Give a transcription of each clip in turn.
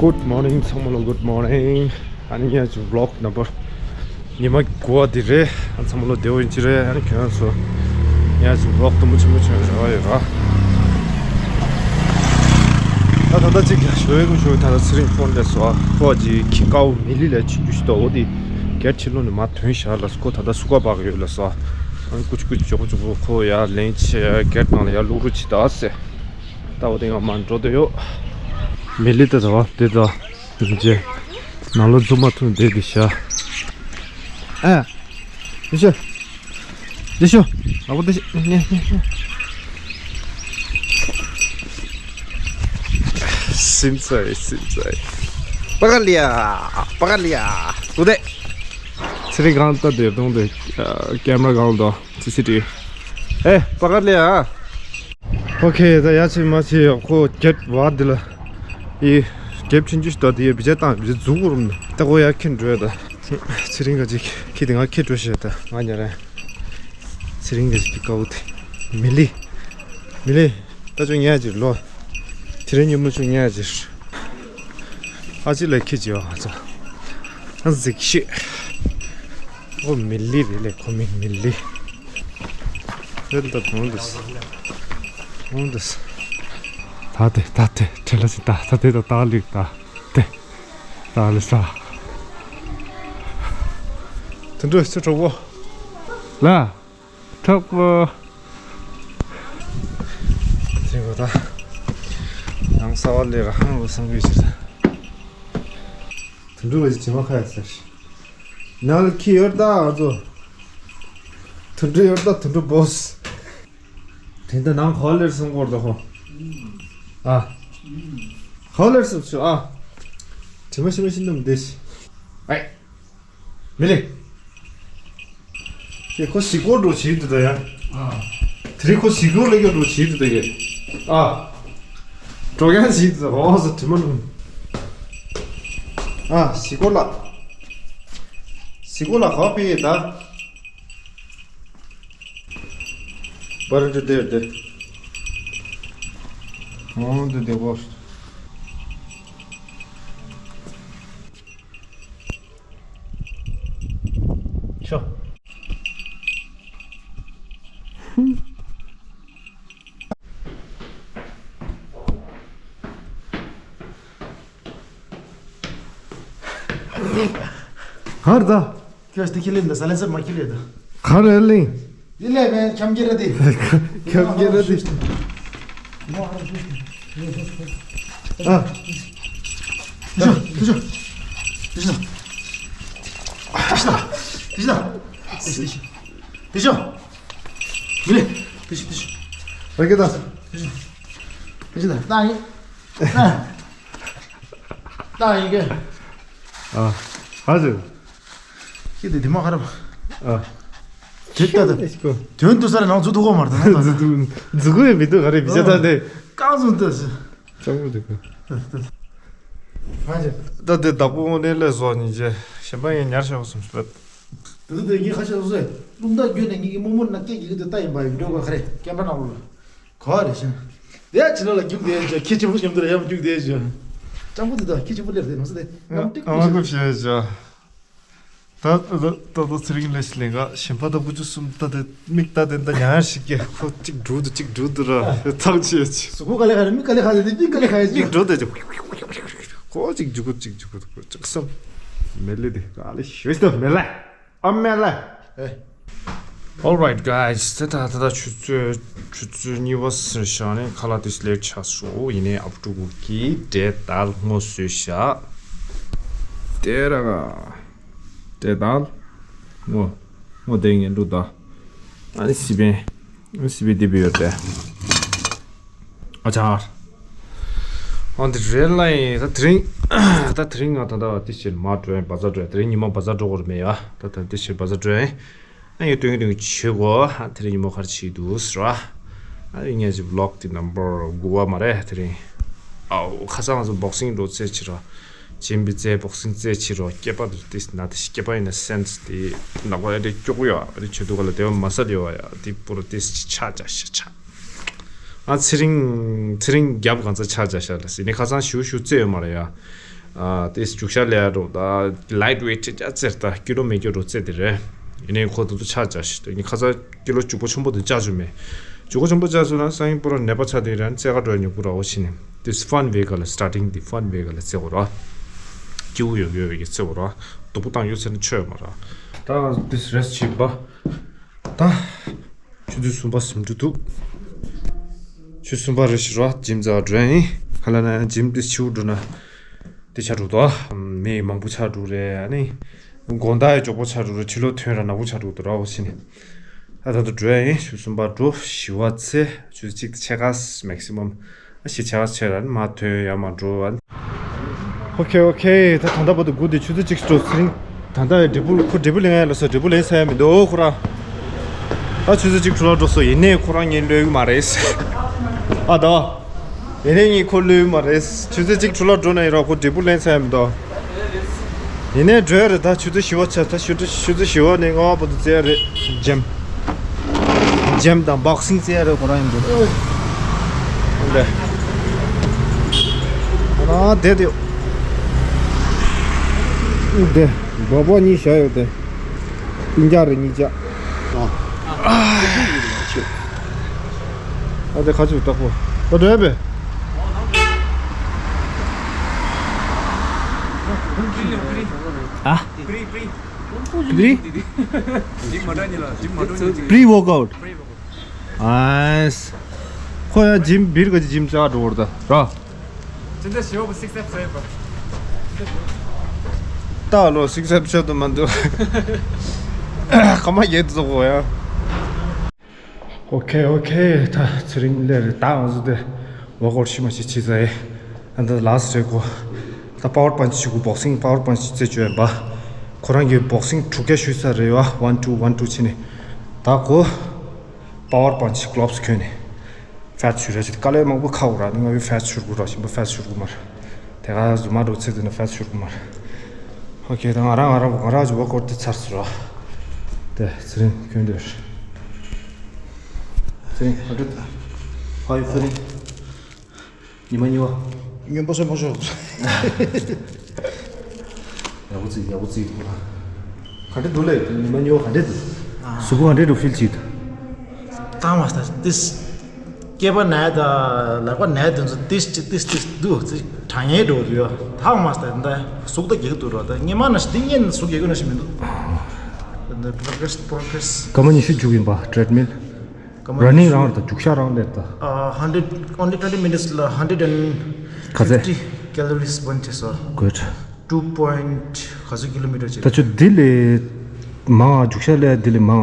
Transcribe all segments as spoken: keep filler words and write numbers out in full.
Good morning ཚང་མ་ལ། Good morning. ཨ་ནི་ངའི་ཅིག་vlog number ཉི་མ་དགུ་པ་འདི་རེད། ཨ་ཚང་མ་ལ་བདེ་པོ་ཡིན་གྱི་རེད། ཨ་ནི་ཁྱོད་ཚོ་ངའི་ཅིག་vlog དུམ་བུ་ཆེན་པོ་བྱུང་རེ་བ་ཡོད་ར། ད་ད་ལྟ་ཅིག་ཞོ་ཡི་ཀུ་ཞོ་ཡི་ད་ལྟ་ཚེ་རིང་ཕོན་ལས་སོ་ཁོ་ཅིག་ཁྱི་དཀར་པོ་མི་ལི་ལ་ཆུ་རྒྱུ་ཞིག་ཏོ་འོ་དེ་གེར་ཕྱི་ལོགས་ནས་མར་ཐོན་བཞག་ལ་ཁོ་ད་ལྟ་སུ་ཀ་པག་ཡོད་ལ་སོ། ཨ་ནི་ཀུ་ཅི་ཀུ་ཅི་ཇོ་ཀུ་ཇོ་ཀུ་ཁོ་ཡར་ལེན་ཆེ་གེར་ནང་ལ་ཡར་བླུག་རུ་ཅི་ད་ཟེ། ད་འོ་དེ་ང་མར་འགྲོ་དོ་ཡོད། མི་ལི་ད་ད་བ་དེ་ད། རྗེ། ནང་ལོ་རྫུན་མ་ཐུང་བསྡད་དེ་ཤ། ཨ། དེ་ཤོ། དེ་ཤོ། ཨ་བོ་དེ་ཤོ། ནེ་ནེ་ནེ། སིམ་ཚའི་སིམ་ཚའི། པ་ག་ལི་ཡ། པ་ག་ལི་ཡ། དུ་དེ། ཚེ་རིང་གང་ལྟ་དེ་གཏོང་དེ། ཀེམ་ར་གང་ལྟ། སི་སི་ཊི་ཝི། ཨེ། པ་ག་ལི་ཡ། ཨོ་ཁེ། ད་ཡ་ཆི་མ་ཆི་ཁོ་རྒྱབ་བ་འདི་ལ་ཡི་རྒྱབ་ཆུང་ཆུང་ཞིག་ད་དེ་ཡ་བི་ཅ་བཏང་བི་ཅ་འཛུགས་རུམ་ད་ཁོ་ཡ་ཁྱི་འགྲོ་ཡ་ད། ཚེ་རིང་ག་ཅིག་ཁྱི་དེ་ང་ཁྱི་འགྲོ་ཤེས་ད་ང་ཉ་ར། ཚེ་རིང་ག་ཅིག་གི་ཀའུ་དེ་མི་ལི། མི་ལི། ད་ཅུང་ཉ་ཅིག་ལོ། ཚེ་རིང་ཉི་མ་ཅུང་ཉ་ཅིག་ཨ་ཅི་ལ་ཁྱི་ཅིག་ཨ་ཙ། ཨ་ཟིག་ཤི། ཨོ་མི་ལི་རེད་ལེ། ཁོ་མི་མི་ལི། རེད་ད་དུང་འདུག་འོང་འདུག་ད་དེ་ད་དེ་ཁྲེ་ལ་སི་ད་ད་དེ་ད་ད་ལིག་ད་དེ་ད་ལི་ས། དུད་འགྲོ་ཚུར་གྲོགས་པོ། ལ། གྲོགས་པོ། དེ་གོ་ད། ཡང་ས་བ་ལས་ར་ཧང་ལོ་སང་གི་ཕྱིར། དུད་འགྲོ་བ་ཅི་མ་ཁ་ཡ་ཟེར། ནང་ལ་ཁྱི་ཡོད་ད་ང་ཚོ། དུད་འགྲོ་ཡོད་ད་དུད་འགྲོ་བོས། དེ་འདྲ་ནང་ག་ལེར་སོང་གོ་ད་ཧོ། ཨ། ག་ལེར་སོང་ཆུ་ཨ། དྲི་མ་ཤི་མ་ཤི་ནམ་བདེ་ཤི། ཨེ། མི་ལེ། ཁྱེད་ཁོ་ཞིག་གོ་འགྲོ་བྱེད་འདུག་ད་ཡ། ཨ། དེ་རིང་ཁོ་ཞིག་གོ་ལ་ཡོད་འགྲོ་བྱེད་འདུག་ད་གི། ཨ། འགྲོ་ཡ་བྱེད་འདུག་ད་ཧོ་སོ་དྲི་མ་ནུ། ཨ་ཞིག་གོ་ལ། ཞིག་གོ་ལ་ག་པེ་ཡེ་ད། Barınca derdi. Onu da de boş. Şu. Harda? ཁྱོད་སྟེ་ཁྱི་ལིན་ད་ས་ལེ་སར་མ་ཁྱི་ལེ་ད། ག་རེ་ལིན། དེ་ལས་མེད་ཁྱམ་ཁྱི་ར་དེ། ཁྱམ་ཁྱི་ར་དེ། ཨ། དེ་ཤོ་དེ་ཤོ། དེ་ཤོ། དེ་ཤོ། དེ་ཤོ། དེ་ཤོ། མི་ལེ། དེ་ཤོ་དེ་ཤོ། ར་གེ་ད། དེ་ཤོ། དེ་ཤོ་ད། ད་ཡིན། ད་ཡིན་གེ། ཨ། ཧ་ཟེར། ཁྱི་དེ་དེ་མ་ཁ་ར་བ། ཨ། དེ་ལྟ་ད། ཨེ་ཀོ། དོན་དུ་ས་ར་ནང་འཛུལ་ཐུབ་གོ་མ་རེད་ད་ནང་ད། འཛུལ་འཛུལ་གོ་ཡ་མི་འདུག་ག་རེ་བི་ཅ་ད་ནས། རྐང་བཙུགས་ལྟ་ཟེར། ཅང་མི་འདུག་ག། ད་དེ་བདག་པོ་དངོས་གནས་ལས་བཟོ་ཉིན་རྗེས་གཞན་པ་ངས་ཉར་བྱ་བ་སོང་ཟེར། དེ་ཚོ་དེ་ངས་ཁ་ཤས་བཟོས། རླུང་རྟ་བརྒྱུད་ནས་ངེད་ཀྱི་རྨོ་མོ་ན་སྐད་ཀྱི་གི་དེ་ལྟ་ཡིན་པ་ཡིན་འགྲོ་ག་ག་རེ་སྐད་འབར་ནང་ལོགས་ལ། ག་རེ་ཤེས། དེ་ཡ་ཕྱི་ལོགས་ལ་རྒྱུག་བསྡད་ཅོ། ཁྱི་ཆེན་པོ་མཉམ་དུ་ལ་ཡང་རྒྱུག་བསྡད་ཅོ། སྤྱང་པོ་དེ་དག་ཁྱི་ཆེན་པོ་སླེབས་དེ་ནང་ས་དེ་ཡང་ཏིག་ཨ་མ་ཁུ་ཕྱིན་ཅོ། ད་ད་ད་ད་ཚེ་རིང་ལས་སླེབས་ག་ཞིམ་པ་ད་བུ་ཆུ་གསུམ་ད་དེ་མིག་ད་དེ་ད་ཉར་ཞིག་གི་ཁོ་གཅིག་འགྲོ་དུ་གཅིག་འགྲོ་དུ་ར་ཐག་ཆད་ཅི། གཟུགས་པོ་ག་ལེ་ག་ལེ་མིག་ག་ལེ་ག་ལེ་དེ་མིག་ག་ལེ་ག་ལེ་ཅི། མིག་འགྲོ་དེ་ཅི། ཁོ་གཅིག་འཇུག་གུ་གཅིག་འཇུག་གུ་གཅིག་གསུམ། མེ་ལེ་དེ་ག་ལེ་ཤོད་ད་མེ་ལེ། ཨ་མེ་ལེ། ཨེ། Alright guys, ད་ད་ད་ཆུ་ཚོད་ཆུ་ཚོད་གཉིས་པ་ཟིན་ཤག་ནས་ཁ་ལག་དེ་ལེར་ཆགས་སོང་། ཡིན་ནའི་ཨ་ཕྲུག་གུ་གིས་འབྲས་དལ་སྔོ་བཟོས་ཤག་དེ་ར་ག་འབྲས་དལ་སྔོ་སྔོ་དེ་ངན་འདུག་ད། ཨ་ནི་སི་པན་ཨ་ནི་སི་པན་དེ་བི་ཡོད་དེ། ཨ་ཅག་ཨ་འདི་རེད་ལ་ཡིན། ད་དེ་རིང་ད་དེ་རིང་ང་ད་ད་དེ་ཕྱིར་མ་འགྲོ་ཡིན། བ་ཛར་འགྲོ་ཡིན། དེ་རིང་ཉི་མ་བ་ཛར་འགྲོ་དགོས་རེད་མེད་ཡ། ད་ད་དེ་ཕྱིར་བ་ཛར་འགྲོ་ཡིན། ཨ་ཡོད་སྟོན་གྱི་སྟོན་གྱི་བྱེད་གོ། ཨ་དེ་རིང་ཉི་མ་ག་རེ་བྱེད་འདུག་ཟེར་བ། ཨ་ངས་ཅིག་vlog་དེ་number་དགུ་པ་མ་རེད་དེ་རིང་། ཨའོ་ཁ་སང་ང་ཚོ་boxing་འགྲོ་རྩེད་ཕྱིར་ར། ཇིམ་པའི་རྩེད་boxing་རྩེད་ཕྱིར་ར་སྐེད་པ་དེ་དེ་ན་དེ་སྐེད་པ་ཡིན་ན་སེམས་དེ་ནག་པ་ཡ་དེ་སྐྱོ་པོ་ཡ་རེ་བྱེད་འདུག་ག་ལ་དེ་བ་མ་སལ་ཡོད་བ་ཡ་དེ་པོ་ར་དེ་ཆ་ཅག་ཤ་ཆ། ཨ་ཚེ་རིང་ཚེ་རིང་རྒྱབ་གང་ཚ་ཆ་ཅག་ཤ་ལ་སི་ནི་ཁ་སང་ཞུ་ཞུ་རྩེད་ཡོད་མ་རེད་ཡ། ཨ་དེ་རྒྱུག་ཤར་ལས་རོ་ད་light weight ཅག་ཙེར་ད་ཀི་ལོ་མེ་ཀི་རོ་ཙེ་དེ་རེད། ཡིན་ནའི་ཁོ་དེ་ཚོ་ཆ་ཅག་ཞིག་ད་ཁ་ཚ་ཀི་ལོ་བཅུ་པོ་ཆུང་པོ་དེ་ཅག་ཅུ་མེད། བཅུ་པོ་ཆུང་པོ་ཅག་ཅུ་ན་སང་ཉིན་པོ་ར་ནད་པ་ཆ་དེ་ར་ཙེ་ག་འགྲོ་ཉོ་པོ་ར་འོ་ཕྱི་ནས་དེ་fun vehicle starting དེ་fun vehicle ཙེ་འོ་ར། སྐྱིད་པོ་ཡོད་ཡོད་ཀྱི་ཙེ་འོ་ར། སྡུག་པོ་བཏང་ཡོད་ཙེ་ན་ཆོས་མ་ར། ད་དེ་rest བྱེད་པ། ད། ཆུ་ཚོད་གསུམ་པ་ཟིན་འགྲོ་འདུག་ཆུ་གསུམ་པ་རེ་ཞིག་རོ་gym རྩ་འགྲོ་ཡིན། ག་ལ་ན་gym དེ་ཆིའུ་འགྲོ་ན། དེ་ཆ་འགྲོ་དོ། མི་མང་པོ་ཆ་འགྲོ་རེད་ཨ་ནི། དགོང་དག་ཡི་མགྱོགས་པོ་ཆ་འགྲོ་རེད་ཕྱི་ལོ་ཐོན་ར་ནག་པོ་ཆ་འགྲོ་དོ་ར་འོ་ཕྱི་ནི། ཨ་ད་དུ་འགྲོ་ཡིན་ཆུ་གསུམ་པ་འགྲོ་བཞི་བ་ཚེ་ཆུ་ཚོད་གཅིག་དེ་ཆེ་ཁ་maximum། ཨ་ཞི་ཆ་ཆེ་ར་ནི་མ་ཐོན་ཡ་མ་འགྲོ་བ། ཨོ་ཁེ་ཨོ་ཁེ་ད་ད་ལྟ་བར་དུ་སྒུག་དེ་ཆུ་ཚོད་གཅིག་འགྲོ་ཚེ་རིང་། ད་ལྟ་འབྲས་བུ་ཁོ་འབྲས་བུ་ལེན་ཡ་ལ་སོ་འབྲས་བུ་ལེན་ས་ཡ་མི་འདུག་ཁོ་ར། ད་ཆུ་ཚོད་གཅིག་འགྲོ་ལ་འགྲོ་སོ་ཡིན་ནའི་ཁོ་རང་ངས་ལོས་ཡོད་མ་རེད། ཨ་ད། ཡིན་ནའི་ངས་ཁོ་ལོས་ཡོད་མ་རེད་ཆུ་ཚོད་གཅིག་འགྲོ་ལ་འགྲོ་ན་ཡིན་ར་ཁོ་འབྲས་བུ་ལེན་ས་ཡ་མི་འདུག་ཡིན་ནའི་འགྲོ་ཡ་རེད་ད་ཆུ་ཚོད་བཞི་བ་ཆ་ད་ཆུ་ཚོད་ཆུ་ཚོད་བཞི་བ་ནས་ལྔ་བ་བར་དུ་རྩེ་ཡ་རེད་gym། gym དང་boxing རྩེ་ཡ་རེད་ཁོ་རང་ཡིན་འདུག་འདི། ཨ་དེ་དེ། འདི། སྦག་སྦག་གཉིས་བཞག་ཡོད་དེ། ཨིན་ཇག་རེད་གཉིས་ཆ། ཨ་དེ་ཁ་ཆུ་བཏགས་པོ། ཨ་འདྲ་བས། ཨ། Pre pre pre pre workout. ཨས། ཁོ་ཡང་gym བིར་ག་ཅི་gym ཅག་འགྲོ་བར་ད་ར། ཅི་འདྲ་ཞེ་བོ་six abs རེད་པ། ད་ལོ་six abs ཆོད་དུ་མ་འདུག་ཁ་མ་ཡེད་ཙོག་གོ་ཡ། ཨོ་ཁེ་ཨོ་ཁེ་ད་ཚེ་རིང་ལས་རེད་ད་ང་ཚོ་དེ་workout ཤི་མ་ཤི་ཆི་ཟ་ཡེ། ཨ་ད་last རེད་གོ། ད་power punch ཞུ་གོ་boxing power punch རྩེ་བཅོས་ཡིན་པ། ཁོ་རང་གི་boxing དྲུག་བརྒྱ་ཞུས་ས་རེད་བ་one two one two ཆི་ནི། ད་གོ། power punch gloves གྱོན་ནི། fat ཞུ་ར་ཅི་དཀའ་ལས་མང་པོ་ཁག་ར་ནི་ང་བའི་fat ཞུ་དགོས་ར་ཞིམ་པོ་fat ཞུ་དགོས་མར། དེ་ག་ཟུ་མ་འགྲོ་ཚེ་དེ་ན་fat ཞུ་དགོས་མར། ཨོ་ཁེ་ད་ང་རང་ང་རང་ང་རང་ཅི་workout དེ་ཚར་སོང་ར། དེ་ཚེ་རིང་གྱོན་དེར། ཚེ་རིང་ཧ་འདྲ། How you feeling? ཉི་མ་གཉིས་པ། སྨྱོན་པ་སོན་པ་ཤོག་ཡག་པོ་བརྩིས་ཡག་པོ་བརྩིས་འདུག་ག་འདྲ་འདུག་ལས་ཉི་མ་གཉིས་པ་ག་འདྲ་འདུག་གཟུགས་པོ་ག་འདྲ་འདུག feel བྱེད་འདུག་བཏང་བ་ད་this སྐེད་པ་ན་ད་ལག་པ་ན་དེ་ཚོ་this this this འདུག་ཅིག་གྲང་ཡས་འགྲོ་འདུག་ཡོད་ཐག་མ་ད་ད་གཟུགས་ད་རྒྱག་འདུག་རོ་ད་སྔོན་མ་ན་ཞིག་འདི་སྔོན་གཟུགས་རྒྱག་གི་ན་ཞིག་མི་འདུག་ད་progress progress སྐར་མ་ཉི་ཤུ་རྒྱུག་ཡིན་པ་treadmill། སྐར་མ་running ཉི་ཤུ། རང་རེད་ད་རྒྱུག་ཤར་རང་རེད་ད། ཨ་hundred only twenty minutes ལ་hundred and ག་ཚད། fifty calories burn བྱས་སོ། Good. two point ག་ཚོད་kilometer བྱས། ད་ཆུ་འདི་ལས་མང་ང་རྒྱུག་ཤར་ལས་འདི་ལས་མང་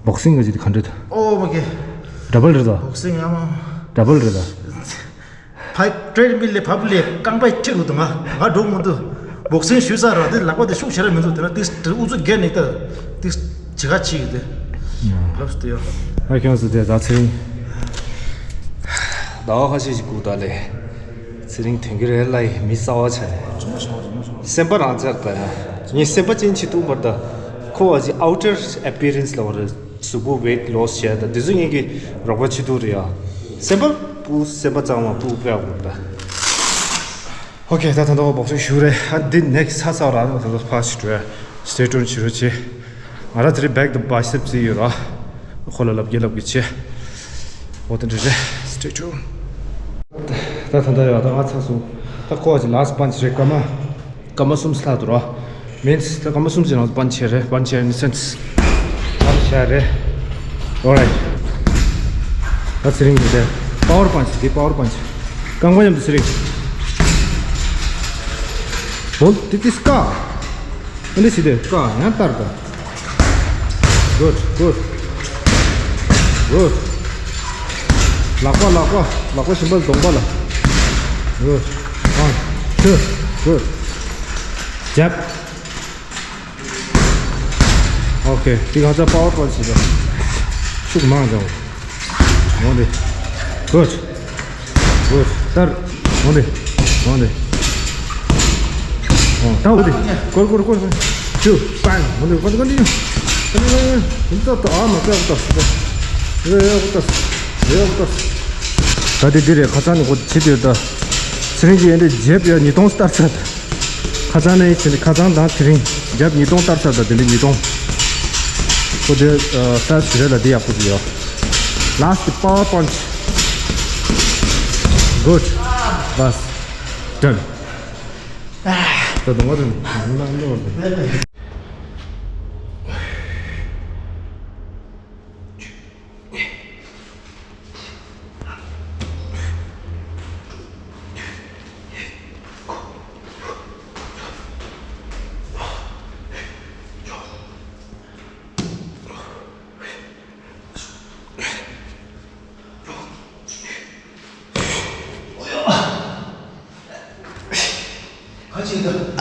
ང་boxing ག་ཅིག་འདི་ག་འདྲ་ད། Oh okay. Double རེད་ད། Boxing ཡང་མང་། Double རེད་ད། ཕ་treadmill ལས་ཕབ་ལས་རྐང་པ་ཁྲིག་རུ་དུ་ང་ང་འགྲོ་མི་འདུག boxing ཞུས་ས་ར་དེ་ལག་པ་དེ་ཤུགས་ཆེ་ར་མི་འདུག་དེ་ན་དེ་དེ་ཨུ་ཚུགས་རྒྱག་ནས་ད་དེ་ཇི་ག་ཆི་ཡོད་དེ། ལབ་སྟེ་ཡོད། ཨ་ཁྱོད་སུ་དེ་ད་ཚེ་རིང་། ཟླ་བ་ཁ་ཤས་ཤིག་སྒུག་ད་ལས། ཚེ་རིང་དོན་གྱི་རེད་ལ་ཡི་མི་གསར་བ་ཆགས་ནས། སེམས་པ་རང་ཚར་ད་ཡ། ངས་སེམས་པ་ཅན་ཆེ་ཐུག་པར་ད། ཁོ་བ་ཅི་outer appearance ལ་བར། གཟུགས་པོ་weight loss བྱས་དང་དེ་ཚོ་ངེད་ཀྱི་རོགས་པ་བྱེད་ཐུབ་རེད་ཡ། སེམས་པ་སྤུ་སེམས་པ་གཙང་མ་སྤུ་སྤེལ་དགོས་ད། Okay ད་ད་ད་བ་boxing ཞུ་རེད་ཨ་འདི་next ཚ་ཚ་ར་ད་ད་ཕ་ཞིག་འགྲོ་ཡ། Stay tuned བྱེད་རོགས་བྱེད། ང་ར་དེ་རིང་back the bicep བྱས་ཡོད་ར། ཁོ་ལ་ལབ་གི་ལབ་གི་བྱེད། འོ་དེ་འདྲ་རེད། Stay tuned. ད་ད་ད་ཡ་ད་ང་ཚ་སོང་། ད་ཁོ་བ་ཅི་last punch རེད་ཀ་མ། སྐར་མ་གསུམ་ལྷག་འདུག་རོ། Means ད་སྐར་མ་གསུམ་ཅིག་ནང་དུ་punch བྱས་རེད། Punch བྱས་in the sense། Punch བྱས་རེད། Alright། ད་ཚེ་རིང་གི་དེ་power punch དེ་power punch། རྐང་པ་མཉམ་དུ་ཚེ་རིང་། འོ་དེ་དེ་སྐ། ཨ་འདི་ཞིག་དེ་སྐ་ཡང་ལྟར་དང་། Good, good, good. ལག་པ་ལག་པ་ལག་པ་ཞིམ་པ་གདོང་པ་ལ། Good. One, two, good. Jab. Okay. དེ་གང་ཚ་power punch ཞིག་དང་། ཤུགས་མང་ཙམ། འོང་དེ། Good. Good. ལྟར། འོང་དེ། འོང་དེ། འོང་། ད་འོང་དེ། སྐོར་སྐོར་སྐོར་སྐོར། ཅུ། པང་། འོང་དེ། ཀོན་ཀོན་ཏི་ནིའུ། ཀོན་ཀོན་ཏི་ནིའུ། ཨ་མ་ཀ་ཀ་ཀ། ཡ་ཡ་ཀ་ཀ། ཡ་ཡ་ཀ་ཀ། ད་དེ་འདི་རེད་ཁ་སང་ནི་ཁོ་བྱེད་དུས་ད། ཚེ་རིང་གི་ཡན་དེ་བརྗེད་པ་ཡ་ཉིས་སྟོང་སྟར་ཚར། ཁ་སང་ནས་བྱས་ནས་ཁ་སང་དང་དེ་རིང་རྒྱབ་ཉིས་སྟོང་བསྟར་ཚར་དང་དེ་འདྲ་ཉིས་སྟོང་། ཁོ་དེ་ཨ་ས་ཞུ་རེ་ལ་དེ་ཡག་པོ་དེ་ཡོད། Last power punch. Good. Bas. Done. ད་དུང་བ་དུ་ནང་ལོག་དེ།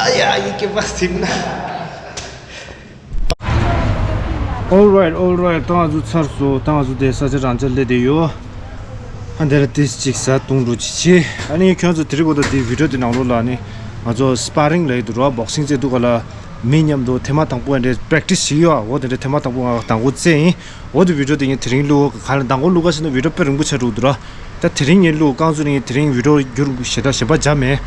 ཨ་ཡ་ཡི་གེ་པ་སིམ་ན། Alright, alright. ད་ང་ཚོ་ཚར་སོང་། ད་ང་ཚོ་དེ་ས་ཆ་རང་འཇགས་སླེབས་བསྡད་ཡོད། ཨ་འདི་ལ་ཏིས་གཅིག་ཟ་བཏུང་འགྲོ་ཅི་ཆེ། ཨ་ནི་ཁྱོད་ཚོ་དེ་རིང་གོ་ད་དེ་བི་ཌིའོ་དེ་ནང་ལོགས་ལ་ནི་ང་ཚོ་སི་པ་རིང་ལ་ཡོད་འདུག་ར། བོག་སིང་རྩེད་དུས་ག་ལ་མི་མཉམ་དུ་ཐེངས་མ་དང་པོ་འདྲ་པེ་རེག་ཊི་སི་བྱེད་ཡོད། འོ་དེ་འདྲ་ཐེངས་མ་དང་པོ་ང་དང་པོ་རྩེད་ཡིན། འོ་དེ་བི་ཌིའོ་དེ་ངས་དེ་རིང་བླུག་ག་ལ་དང་པོ་བླུག་ག་ཟེར་ན་བི་ཌིའོ་དཔེ་རིང་པོ་ཆགས་འགྲོ་འདུག་ར། ད་དེ་རིང་ངས་བླུག་རྐང་བཙུགས་ནས་དེ་རིང་བི་ཌིའོ་བསྒྱུར་ཞེ་དྲག་ཞེ་པོ་བརྒྱབ་མེད།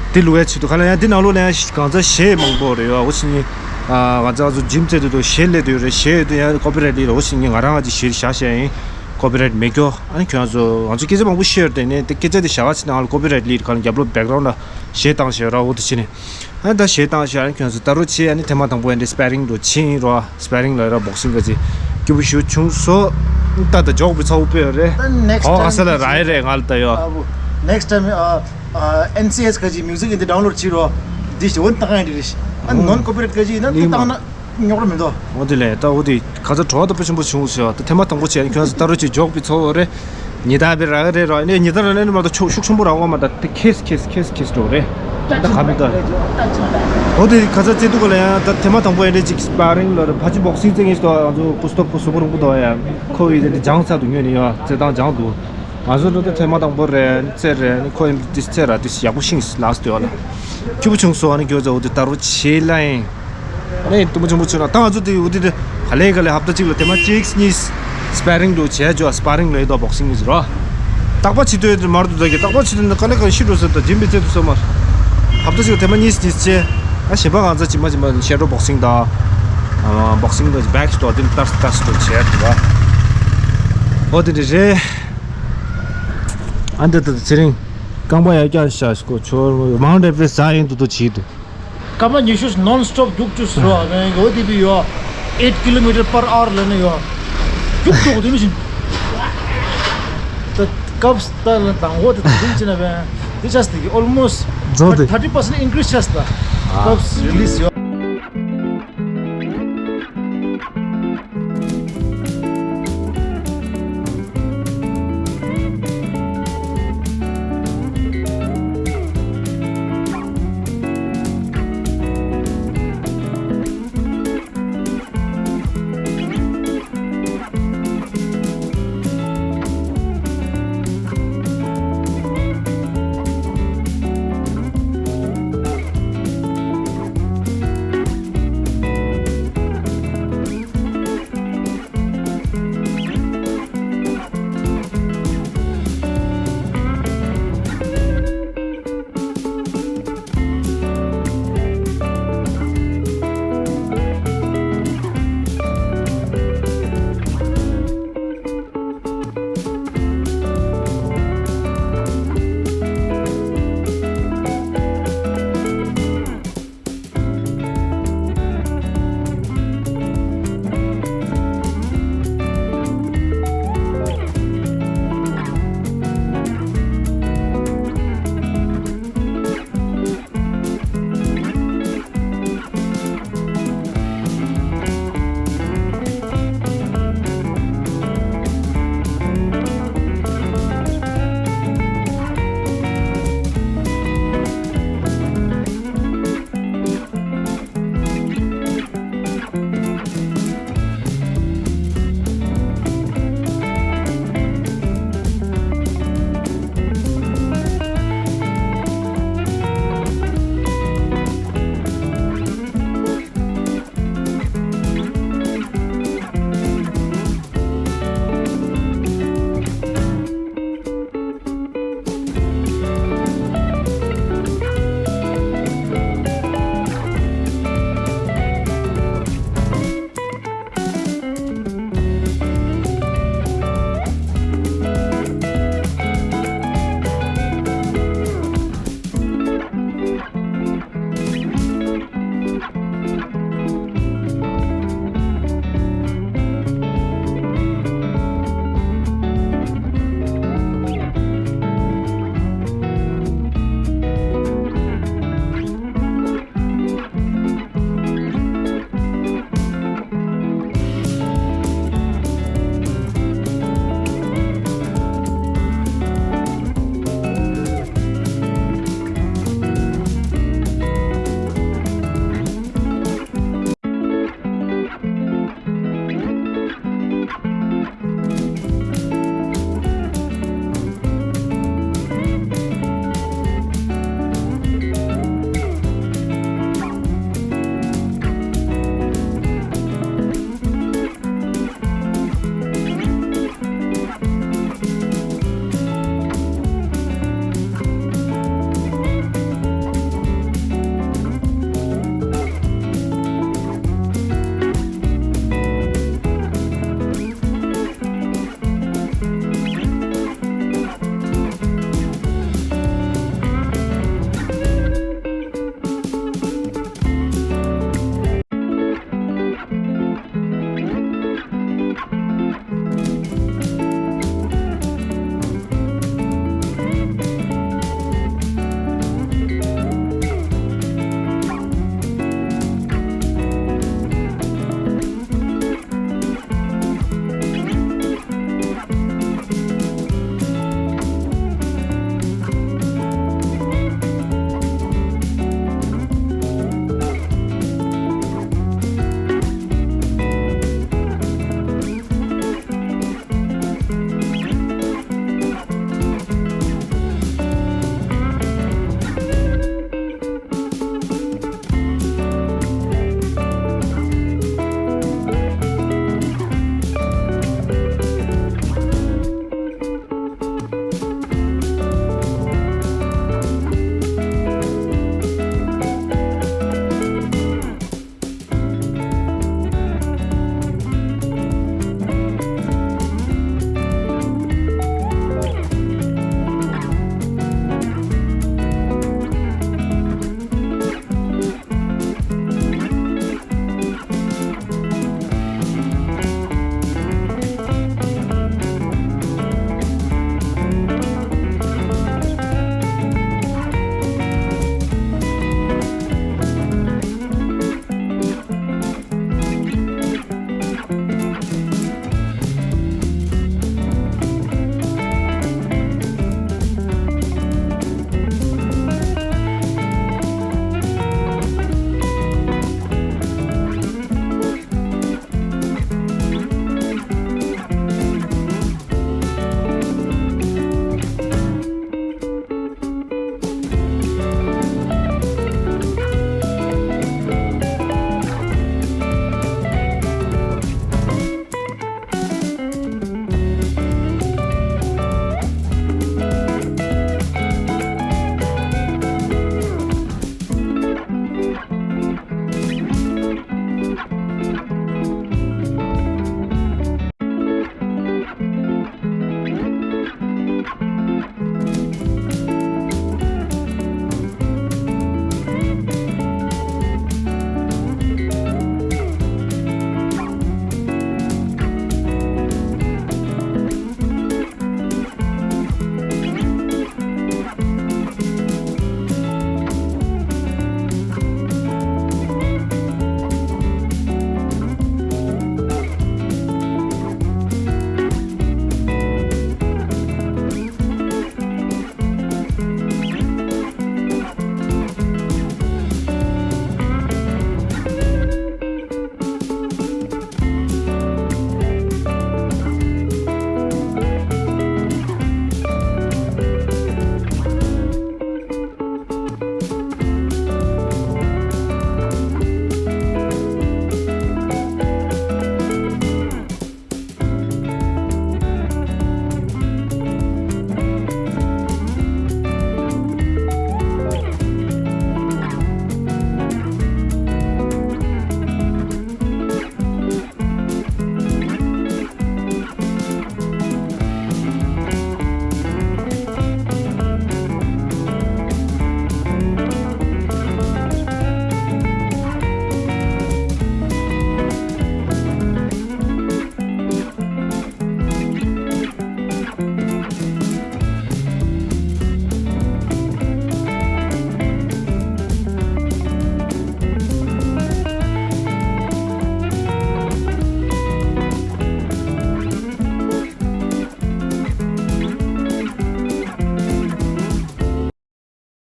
དེ་བླུག་ཡ་ཆེད་དུ་ག་ལ་ཡང་དེ་ནང་ལོགས་ལ་ཡང་གང་ཚ་གཞས་མང་པོ་རེད་ཡོད། འོ་ཕྱི་ཉིན་ང་ཚོ་ང་ཚོ་ཇིམ་རྩེད་དུས་དུ་གཞས་སླེབས་དུས་རེད། གཞས་དུ་ཡང་ཀོ་པི་རའེ་ཊི་སླེབས་རེད། འོ་ཕྱི་ཉིན་ང་རང་ང་ཅིག་གཞས་བཞག་བཞག་ཡིན། ཀོ་པི་རའེ་ཊི་མེད་ཀྱོ། ཨ་ནི་ཁྱོད་ཚོ་ང་ཚོ་སྐད་ཆ་མང་པོ་བཤད་ཡོད་དེ་ནས་དེ་སྐད་ཆ་དེ་བཞག་ག་ཕྱི་ནང་ལ་ཀོ་པི་རའེ་ཊི་སླེབས་ག་ལ་རྒྱབ་ལོགས་བེག་རའུན་ཌ་ལ་གཞས་བཏང་བཞག་ཡོད་ར། འོ་དེ་ཕྱི་ནས། ཨ་ནི་ད་གཞས་བཏང་ཤག་ཨ་ནི་ཁྱོད་ཚོ་ལྟ་རོགས་བྱེད། ཨ་ནི་ཐེངས་མ་དང་པོ་ཨ་ནི་སི་པ་རིང་འགྲོ་ཕྱིན་རོ། སི་པ་རིང་ལ་ར་བོག་སིང་ག་ཅིག་སྐྱིད་པོ་ཞེ་པོ་བྱུང་སོང་། ད་ད་འཇོག་པའི་ཚ་བོ་དཔེ་ཡོད་རེད། ད་next time ཨོ་ཨ་ས་ལ་ར་ཡི་རེད་ང་ལ་ད་ཡོ། ཨ་བུ། Next time ཨ་ཨ་ཨེན་སི་ཨེས་ག་ཅིག་མིའུ་ཟིག་ཨིན་དེ་ཌའུན་ལོཌ་བྱེད་རོགས། འདི་ཞེ་པོ་ཏག་ཡིན་རེད། ཨ་ནོན་ཀོ་པི་རའེ་ཊི་ག་ཅིག་ཡིན་ན་འདི་བཏང་ན་རྙོག་ར་མི་འདུག་འོ་དེ་ལས་ད་འོ་དེ་ག་ཚ་བྲོ་བ་ད་དཔེ་ཆེན་པོ་བྱུང་སོང་ཡོ། ད་ཐེངས་མ་དང་པོ་བྱས་ཨ་ནི་ཁྱོད་ཚོ་ལྟ་རོགས་བྱེད། འཇོག་པའི་ཚ་བོ་རེད། ཉི་ཟླ་བའི་ར་རེ་རོ་ནས་ཉི་ཟླ་ར་ནས་མ་གཏོགས་ཕྱུགས་ཤུགས་ཆེན་པོ་རག་གོ་མ། ད་དེ་ཁེས་ཁེས་ཁེས་ཁེས་འགྲོ་རེད། ད་ག་མི་ད། འོ་དེ་ཁ་ཚ་རྩེད་དུས་ག་ལ་ཡང་ད་ཐེངས་མ་དང་པོ་ཡན་རེ་ཅིག་སི་པ་རིང་ལ་རེ་ཕ་ཆི་བོག་སིང་རྩེད་མཁན་ཞིག་ཏོ། ང་ཚོ་ཀུ་སྟོབས་ཁོ་སོ་པོ་རོང་པོ་ཏོ་ཡ་ཁོ་ཡི་དེ་སྦྱངས་ཚར་འདུག་ཉོས་ནས་ཡོ་རྩེད་སྟངས་སྦྱངས་འདུག་ང་ཚོ་འགྲོ་དུས་ཐེངས་མ་དང་པོ་རེད། རྩེད་རེད། ཁོ་ཡིན་དེ་རྩེད་ར་དེ་ཡག་པོ་ཤིང་ལགས་ཏེ་ཡོ་ལ་སྐྱིད་པོ་བྱུང་སོང་། ཨ་ནི་ཁྱོད་ཚོ་འོ་དེ་ལྟ་རོགས་བྱེད་ལ་ཡིན། ཨ་ནི་གཏུམ་པོ་ཆེན་པོ་བྱུང་ན་ད་ང་ཚོ་དེ་འོ་དེ་དེ་ག་ལེ་ག་ལེ་ཧབ་ཏ་གཅིག་ལ་དེ་མ་གཅིག་གཉིས་སི་པ་རིང་འགྲོ་བྱས་ཇོ། སི་པ་རིང་ལ་ཡོད་དོ་བོག་སིང་གི་ཟེར་རོ། རྟག་པ་ཆི་ཏོའི་མར་དུ་ད་གི་རྟག་པ་ཆི་ཏོའི་ག་ལེ་ག་ལེ་ཤི་འགྲོ་ཟེར་ད་ཇིམ་པའི་རྩེད་དུ་སོ་མར། ཧབ་ཏ་གཅིག་ལ་དེ་མ་གཉིས་གཉིས་བྱས། ཨ་གཞན་པ་གང་ཚ་ཇི་མ་ཇི་མ་ཤེ་རོ་བོག་སིང་དང་། བོག་སིང་དང་བེག་ཏོ་དེ་ལ་ཏར་ཏར་ཏོ་བྱས་འདུག་ག་འོ་དེ་འདྲ་རེད། ཨ་འདི་ད་ཚེ་རིང་རྐང་པ་ཡར་བཀྱག་ཤག་ཤག་ཁོ་ཆོར་མའུན་ཊི་ཨེ་ཝ་རེ་སི་ཊི་ཟ་ཡིན་འདུག་ཏོ་བྱེད་འདུག་རྐང་པ་ཉི་ཤུ་ནོན་སི་ཊོབ་རྒྱུག་བཅུག་ཟེར་བ་ནས་འོ་དེ་བི་ཡོ། eight kilometer per hour ལ་ནི་ཡོ། རྒྱུག་ཆོག་དེ་མི་ཤིན། ད་སྐབས་ད་ལ་དང་འོ་དེ་དེ་ཅི་ན་བས་དེ་ཆགས་དེ་གི་almost རྫོགས་ཏེ་thirty percent increase ཆགས་ད། སྐབས་རི་ལི་སི་ཡོ།